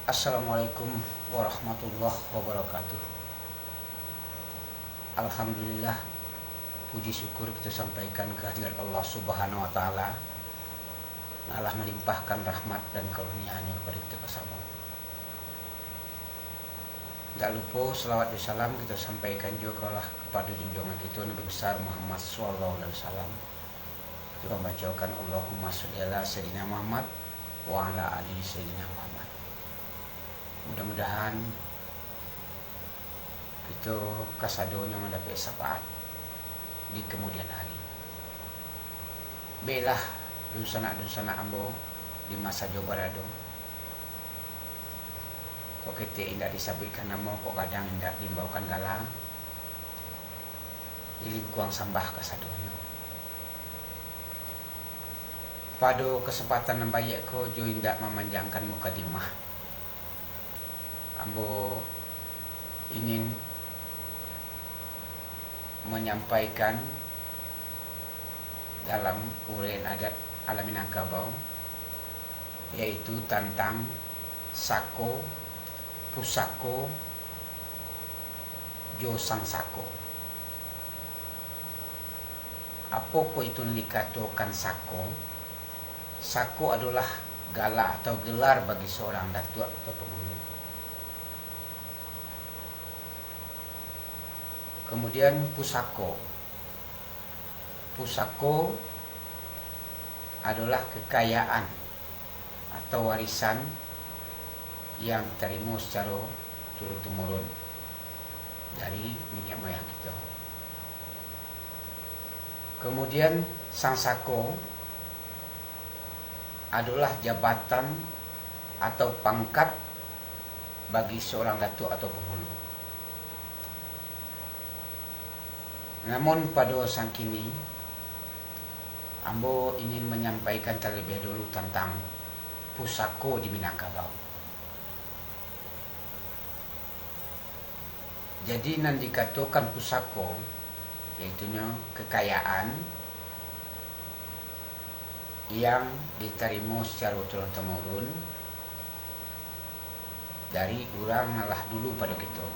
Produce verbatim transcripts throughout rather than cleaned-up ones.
Assalamualaikum warahmatullahi wabarakatuh. Alhamdulillah, puji syukur kita sampaikan kehadirat Allah Subhanahu wa Ta'ala, yang Allah malimpahkan rahmat dan karunia-Nyo kepada kita basamo. Indak lupo, salawat jo salam kita sampaikan juo kalah kepada junjungan kita Nabi Besar Muhammad sallallahu alaihi wasallam. Kita mambacokan Allahumma sholli ala Sayyidina Muhammad wa ala ali Sayyidina Muhammad. Mudah-mudahan kita kasadonyo mandapek syafaat di kamudian hari. Bailah, dunsanak-dunsanak ambo di masa jo barado, kok ketek indak disabuikkan namo, kok gadang indak diimbaukan gala, di lingkuang sambah kasadonyo. Pado kasempatan nan baiak ko, jo indak mamanjangkan mukadimah, ambo ingin manyampaikan dalam uraian adat alam Minangkabau, yaitu tantang sako, pusako, jo sangsako. Apokoh itu nan dikatokan sako? Sako adolah gala atau gelar bagi saurang datuak atau pangulu. Kamudian, pusako. Pusako adolah kakayaan atau warisan yang tarimo sacaro turun-tumurun dari niniak moyang kito. Kamudian, sangsako adolah jabatan atau pangkat bagi saurang datuak atau pangulu. Namun, pado sangkini, ambo ingin manyampaikan talabiah dulu tantang pusako di Minangkabau. Jadi, nan dikatokan pusako, yaitunyo kakayaan yang ditarimo sacaro turun-tamurun dari urang nan lah dulu pado kito.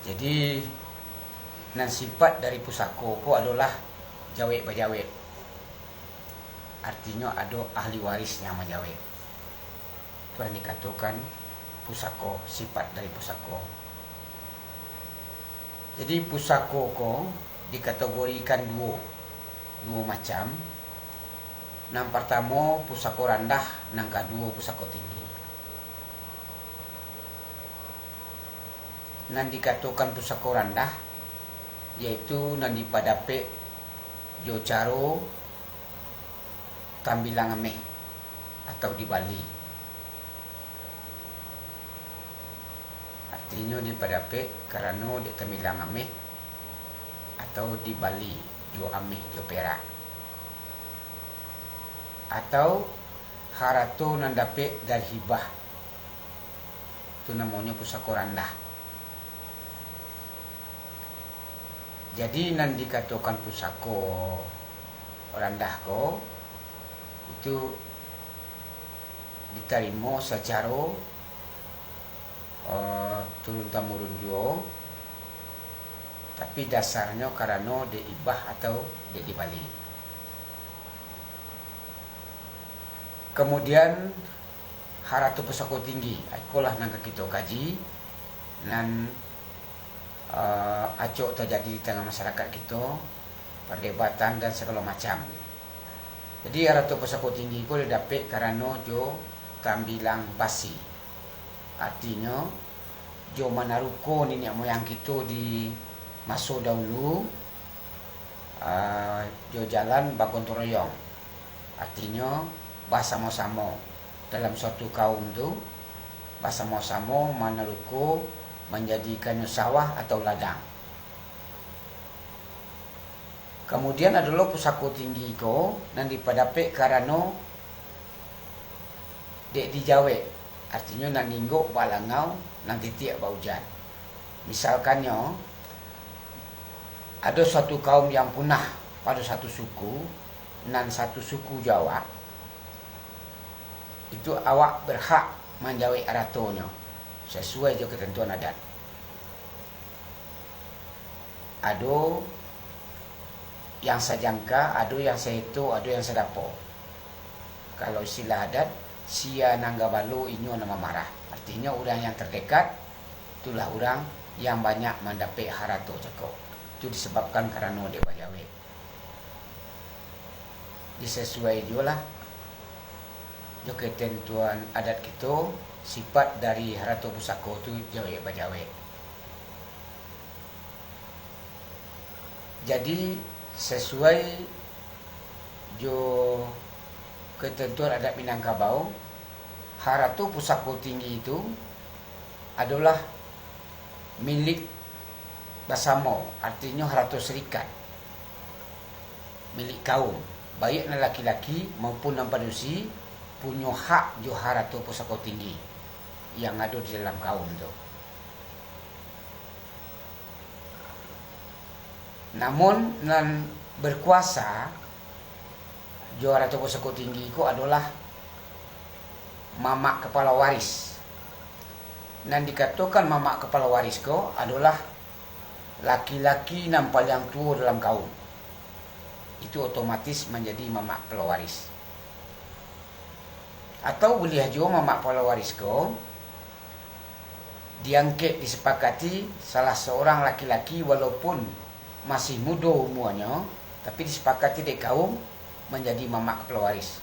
Jadi, nan sipat dari pusako ko adolah jawek-bajawek. Artinyo, ado ahli waris yang manjawek. Tu yang dikatokan pusako, sipat dari pusako. Jadi, pusako ko dikategorikan duo, duo macam. Nan partamo pusako randah, nan kaduo pusako tinggi. Nan dikatokan pusako randah, yaitu nan dipadapek jo caro tambilang ameh atau dibali. Artinyo, dipadapek karano dek tambilang ameh atau dibali jo ameh jo perak. Atau harato nan dapek dari hibah, tu namonyo pusako randah. Jadi, nan dikatokan pusako randah ko, itu ditarimo sacaro, eh, turun-tamurun juo, tapi dasarnyo karano dek hibah atau dek dibali. Kamudian, harato pusako tinggi, ikolah nan ka kito kaji, nan, eh, acok tajadi di tangah masyarakat kito, pardebatan dan sagalo macam. Jadi, harato pusako tinggi ko didapek karano jo tambilang basi. Artinyo, jo manaruko niniak moyang kito di maso dahulu, ah, jo jalan bagotong royong. Artinyo, basamo-samo dalam suatu kaum tu, basamo-samo manaruko manjadikannyo sawah atau ladang. Kamudian, ado lo pusako tinggi ko nan dipadapek karano dek dijawek, artinyo nan inggok balangau, nan titiak baujan. Misalkannyo, ado suatu kaum yang punah pado satu suku, nan satu suku jo awak, Itu awak berhak manjawek aratonyo sasuai jo ketentuan adat. Ado yang sajangka, ado yang saheto, ado yang sadapo. Kalau istilah adat, sia nan gabalo inyo nan mamarah. Artinyo, urang yang terdekat, itulah urang yang banyak mandapek harato cako. Itu disebabkan karano dek bajawek. Disasuai juolah jo ketentuan adat kito, sifat dari harato pusako tu jawek bajawek. Jadi, sasuai jo ketentuan adat Minangkabau, harato pusako tinggi tu adolah milik basamo, artinyo harato sarikat, milik kaum, baiak nan laki-laki maupun nan padusi, punyo hak jo harato pusako tinggi yang ado di dalam kaum tu. Namun, nan berkuasa jo harato pusako tinggi ko adolah mamak kapalo waris. Nan dikatokan mamak kapalo waris ko adolah laki-laki nan paliang tuo dalam kaum. Itu otomatis manjadi mamak kapalo waris. Atau buliah juo mamak kapalo waris ko diangkek, disepakati salah saurang laki-laki walaupun masih mudo umuanyo, tapi disepakati dek kaum manjadi mamak kapalo waris.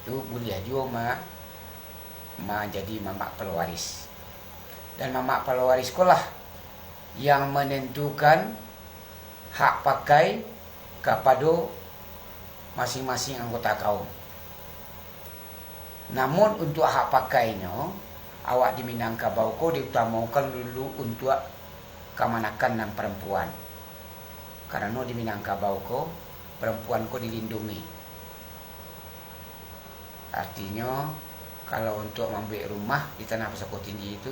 Tu buliah juo ma-, manjadi mamak kapalo waris. Dan mamak kapalo waris ko lah yang manentukan hak pakai kapado masing-masing anggota kaum. Namun, untuak hak pakainyo, awak di Minangkabau ko diutamokan dulu untuak kamanakan nan parampuan. Karano di Minangkabau ko, parampuan ko dilindungi. Artinyo, kalau untuak mambuek rumah di tanah pusako tinggi tu,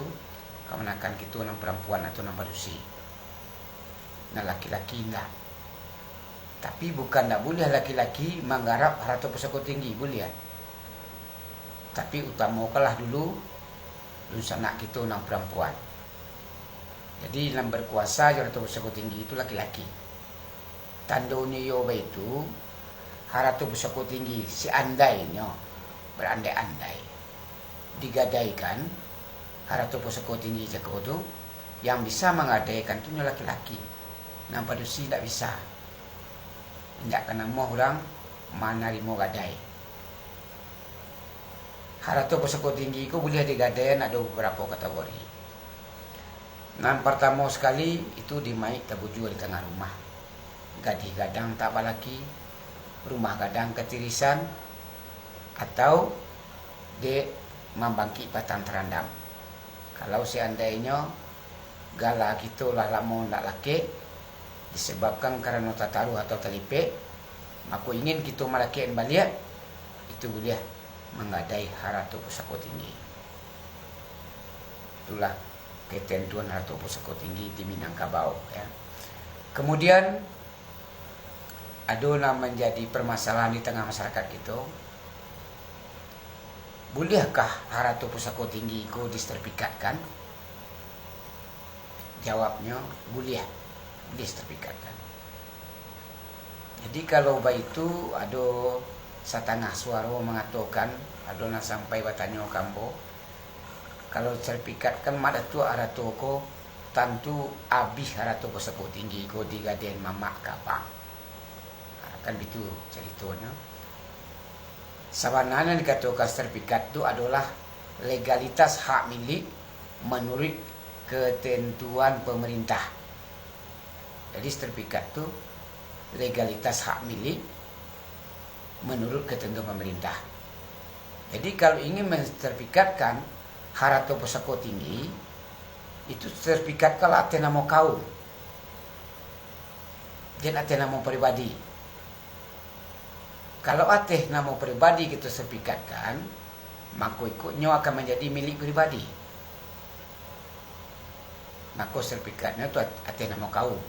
kamanakan kito nan parampuan atau nan padusi. Nan laki-laki indak. Tapi, bukan ndak buliah laki-laki manggarap harato pusako tinggi, buliah. Tapi, utamokanlah dulu dunsanak kito nan parampuan. Jadi, nan berkuasa jo harato pusako tinggi itu laki-laki. Tandonyo iyo baitu, harato pusako tinggi, seandainyo, berandai-andai, digadaikan harato pusako tinggi cako tu, yang bisa manggadaikan tu nyo laki-laki. Nan padusi indak bisa. Indak ka namuah urang manarimo gadai. Harato pusako tinggi ko buliah digadaian ado babarapo kategori. Nan partamo sakali, itu dimaik tabujua di tangah rumah. Gadih gadang tak balaki, rumah gadang katirisan, atau dek mambangkik patang tarandam. Kalau seandainyo gala kito lah lamo ndak lakek, disebabkan karano tataruah atau talipek, mako ingin kito malakekkan baliak, itu buliah manggadai harato pusako tinggi. Itulah ketentuan harato pusako tinggi di Minangkabau, ya. Kemudian, ado nan manjadi permasalahan di tangah masyarakat kito, buliahkah harato pusako tinggi ko disertifikatkan? Jawabnyo, buliah, buliah disertifikatkan. Jadi, kalau baitu, ado satangah suaro mangatokan, ado nan sampai batanyo ka ambo, kalau sertifikatkan mak datuak harato ko, tantu abih harato pusako tinggi ko digadaian mamak ka abang. Ha, kan bitu caritonyo. Sabananyo dikatokan sertifikat tu adolah legalitas hak milik manuruik ketentuan pemerintah. Jadi, sertifikat tu legalitas hak milik manuruik ketentuan pemerintah. Jadi, kalau ingin mensertifikatkan harato pusako tinggi, itu sertifikatkanlah ateh namo kaum, jan ateh namo pribadi. Kalau ateh namo pribadi kito sertifikatkan, mako iko nyo akan manjadi milik pribadi. Mako sertifikatnyo tu at-, ateh namo kaum.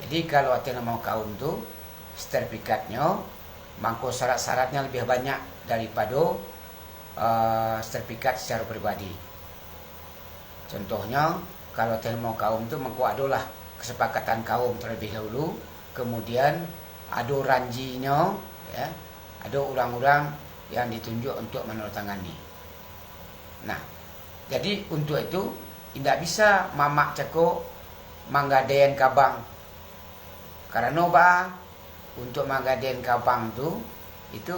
Jadi, kalau ateh namo kaum tu, sertifikatnyo mangko syarat-syaratnya labiah banyak daripado, eh, sertifikat secara pribadi. Contohnyo, kalau tarimo kaum tu mangko adolah kasapakatan kaum talabiah dahulu, kamudian ado ranjinyo, ya, ado urang-urang yang ditunjuk untuak manandatangani. Nah, jadi untuak itu, indak bisa mamak cako manggadaian kabang. Karano baa? Untuak manggadaian kabang tu, itu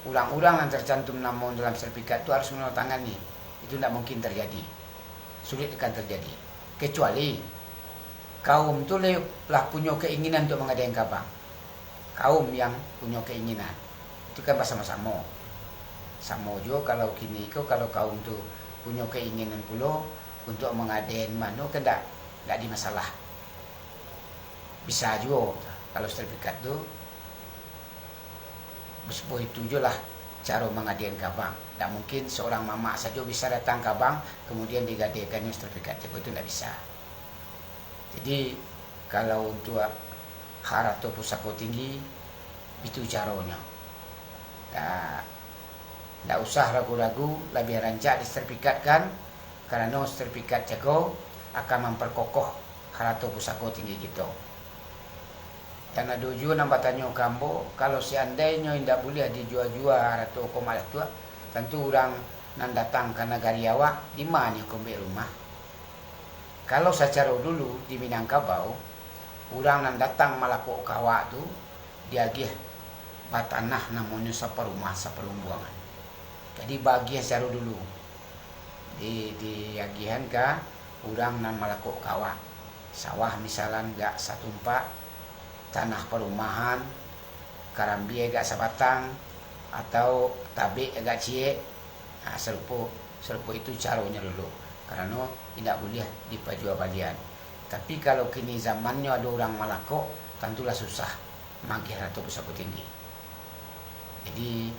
urang-urang nan tarcantum namo dalam sertifikat tu harus manandatangani. Itu ndak mungkin tarjadi. Sulit akan tarjadi. Kecuali kaum tu le-, lah punyo keinginan untuak manggadaian kabang. Kaum yang punyo keinginan. Itu kan basamo-samo. Samo juo kalau kini ko, kalau kaum tu punyo keinginan pulo untuak manggadaian mano, kan ndak, ndak jadi masalah. Bisa juo, kalau sertifikat tu, bes-, baitu juo lah caro manggadaian kabang. Ndak mungkin seorang mamak sajo bisa datang kabang, kamudian digadaiannyo sertifikat, itu ndak bisa. Jadi, kalau untuak harato pusako tinggi, itu caronyo. Ndak, ndak usah ragu-ragu, labiah rancak disertifikatkan, karano sertifikat cako akan mamparkokoh harato pusako tinggi kito. Dan ado juo nan batanyo ka ambo, kalau seandainyo indak buliah dijua-jua harato ko, Mak Datuak, tantu urang nan datang ka nagari awak, di ma nyo ka ambiak rumah? Kalau sacaro dulu di Minangkabau, urang nan datang malakok ka awak tu diagiah batanah namonyo saparumah, saparumbuangan. Jadi, baagiah sacaro dulu. Di, diagiahan ka urang nan malakok ka awak. Sawah misalan agak satumpak, tanah parumahan, karambia agak sabatang, atau tabek agak ciek. Ha, sarupo, sarupo itu caronyo dulu. Karano indak buliah dipajuabalian. Tapi kalau kini zamannyo ado urang malakok, tantulah susah maagiah harato pusako tinggi. Jadi,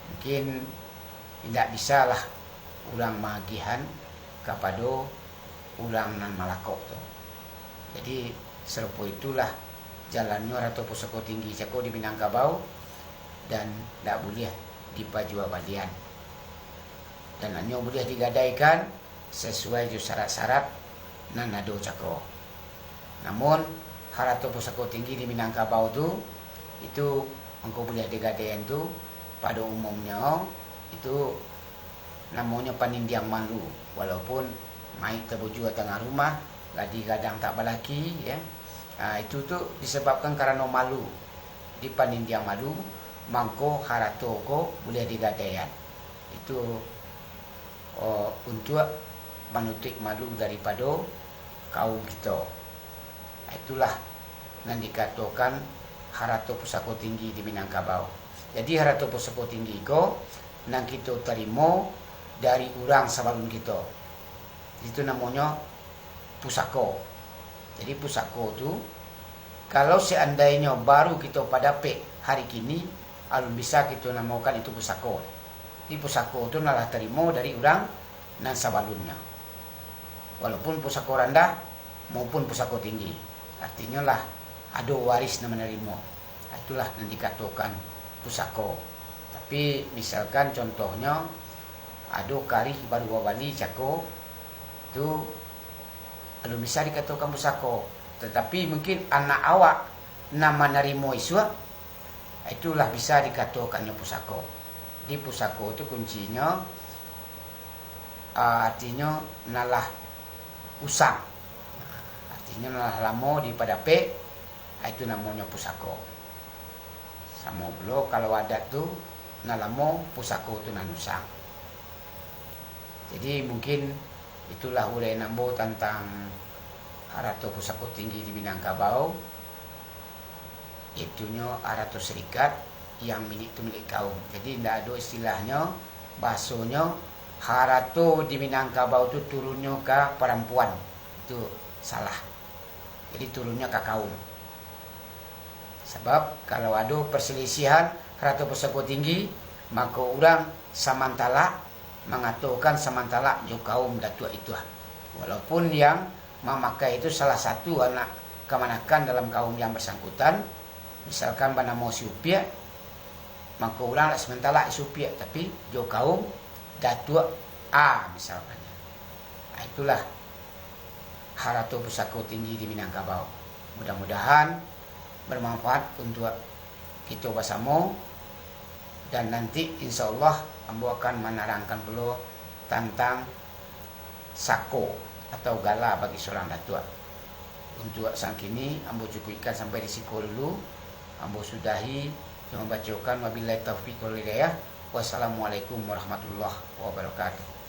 mungkin indak bisalah urang maagiahan kapado urang nan malakok tu. Jadi, sarupo itulah jalannyo harato pusako tinggi cako di Minangkabau, dan ndak buliah dipajuabalian. Dan hanyo buliah digadaikan sasuai jo syarat-syarat nan ado cako. Namun, harato pusako tinggi di Minangkabau tu, itu mangko buliah digadaian tu, pado umumnyo, itu namonyo panindiang malu. Walaupun mayik tabujua tangah rumah, lah digadang tak balaki, ya. Ah, itu tu disababkan karano malu. Di panindiang malu, mangko harato ko buliah digadaian. Itu, oh, untuak manutuik malu daripado kaum kito. Itulah nan dikatokan harato pusako tinggi di Minangkabau. Jadi, harato pusako tinggi ko nan kito tarimo dari urang sabalun kito. Itu namonyo pusako. Jadi, pusako tu, kalau seandainyo baru kito padapek hari kini, alun bisa kito namokan itu pusako. Jadi, pusako tu nan lah tarimo dari urang nan sabalunnyo. Walaupun pusako randah maupun pusako tinggi. Artinyo lah ado waris nan manarimo. Itulah nan dikatokan pusako. Tapi, misalkan contohnyo, ado karih baru babali cako, tu alun bisa dikatokan pusako. Tatapi mungkin anak awak nan manarimo isuak, itulah bisa dikatokannyo pusako. Di pusako tu kuncinyo, ah, artinyo nan lah usang. Nah, artinyo nan lah lamo dipadapek, ah, itu namonyo pusako. Samo pulo kalau adat tu, nan lamo pusako tu nan usang. Jadi, mungkin itulah uraian ambo tantang harato pusako tinggi di Minangkabau, itunyo harato sarikat yang milik tu milik kaum. Jadi, indak ado istilahnyo, bahasonyo, harato di Minangkabau tu turunnyo ka parampuan. Itu salah. Jadi, turunnyo ka kaum. Sabab, kalau ado parsalisiahan harato pusako tinggi, mako, urang samantalak mangatokan samantalak jo kaum datuak itu. Walaupun yang mamakai itu salah satu anak kamanakan dalam kaum yang barsangkutan, misalkan banamo si Upiak, Mangko urang lah samantara isupiak, tapi jo kaum Datuak A misalkan. Nah, itulah harato pusako tinggi di Minangkabau. Mudah-mudahan bermanfaat untuk kito basamo, dan nanti insya Allah ambo akan manarangkan pulo tantang sako atau gala bagi surang datuak. Untuk sangkini ambo cukuikkan sampai di siko dulu. Ambo sudahi, mambacokan, wabillahi taufiq wal hidayah. Wassalamualaikum warahmatullahi wabarakatuh.